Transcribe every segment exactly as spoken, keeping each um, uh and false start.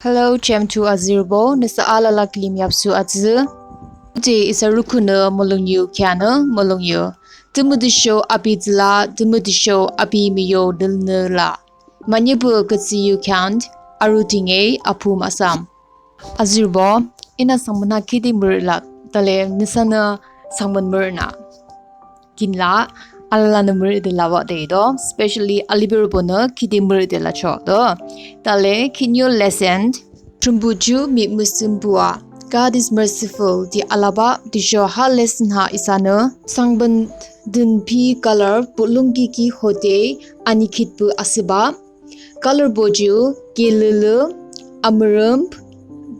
Hello, Chem two azürübo, nüsa alala kilim yapsu atsü. Today isa rukhühnü mulongyu kheahnü mulongyu. Tümütüsho api atsüla, tümütüsho api miyo dülnü la. Manyipu kütsü yu kheahde, aru tinge apu mahsam. Azürübo, inü sangbenü khide müla, tale nüsanü sangben müna. Kinla, alalanü mürüde labah de do, specially aliberübonü khide mürüde lachoh do. Tale, kinyo lesson, Thrünpuh ju mihmüsümbah. God is merciful, de alabah, tüsho ha lesson ha isanü sangben dünpü color pulongki ki hode anikhitpü asühbah. Colorbo ju, kelülü, amürüm,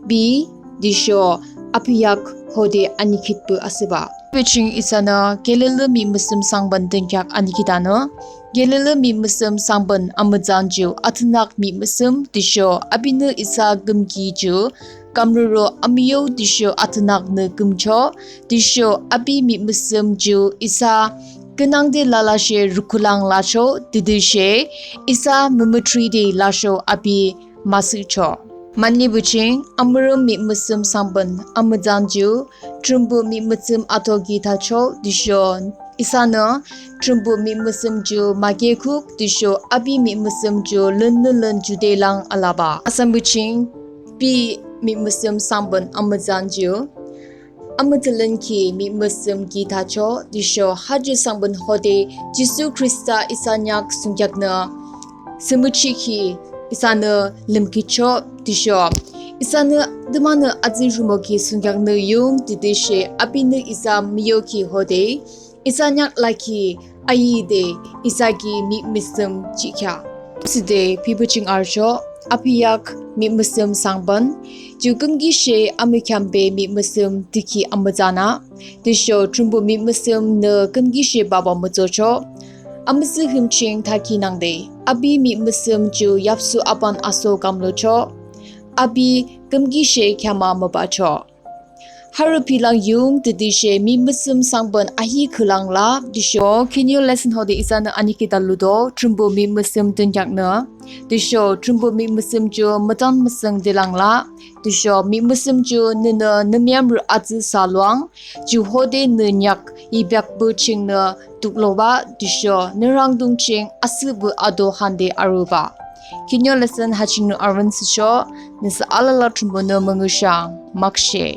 bi, tüsho apiyak hode anikhitpü asühbah. Pü ching isanü kelülü mihmüsüm sangben dünkheak anikhitanü. Kelülü mihmüsüm sangben amütsan ju atünak mihmüsüm tüsho apinü isa kümki ju kamruhroro amüyu tüsho atünaknü kümchoh, tüsho api mihmüsüm ju isa künangde lalashe rukhulang lachoh, tütüshe isa mümüthride lachoh api müsühchoh. Manyipu ching amürüm mihmüsüm sangben amütsan ju Thrünpuh mihmüsüm ato ki thachoh, tüsho isanü Thrünpuh mihmüsüm ju mükekhuk, tüsho api mihmüsüm ju lünnü lün jude lang alabah. Asanpu ching pi mihmüsüm sangben amütsan ju amütsülenki mihmüsüm ki thachoh, tüsho ha ju sangben hode Jisu Khrista isa neak thsungkheaknü thsümüchikhi isanü lümkhichoh, tüsho isanü tümünü atsü rhimoki thsungkheaknü yung, tütüshe apinü isa müyukhi hode isa neak lakhi ayide isa ki mihmüsüm jihkheah. Thsüde pipü ching arüchoh, apiyak mihmüsüm sangben ju kümkishe amükheambe mihmüsüm tükhi amütsan ah, tüsho Thrünpuh mihmüsümnü kümkishe baba mütsochoh. Amüsühkhüm ching thakhi nangde, api mihmüsüm ju yapsu aban aso kamluchoh, api kümkishe kheama mübahchoh. Harü bilang yung, tütüshe mihmüsüm sangben ahi khülang la, tüsho kinyo lesson hode isanü anikhita ludo, Thrünpuh mihmüsüm dünkheaknü. Tüsho Thrünpuh mihmüsüm ju mütsan müsüng de lang la, tüsho mihmüsüm ju nünü nü müyamrü atsü thsaluang, ju hode nü neak yibyakpü chingnü tuklobah, tüsho nü rhangdung ching asühpü ato hande arübah. Kinyo lesson ha chingnü arün thsüchoh, nüsa alala Thrünpuhnü müngühshang, makshe.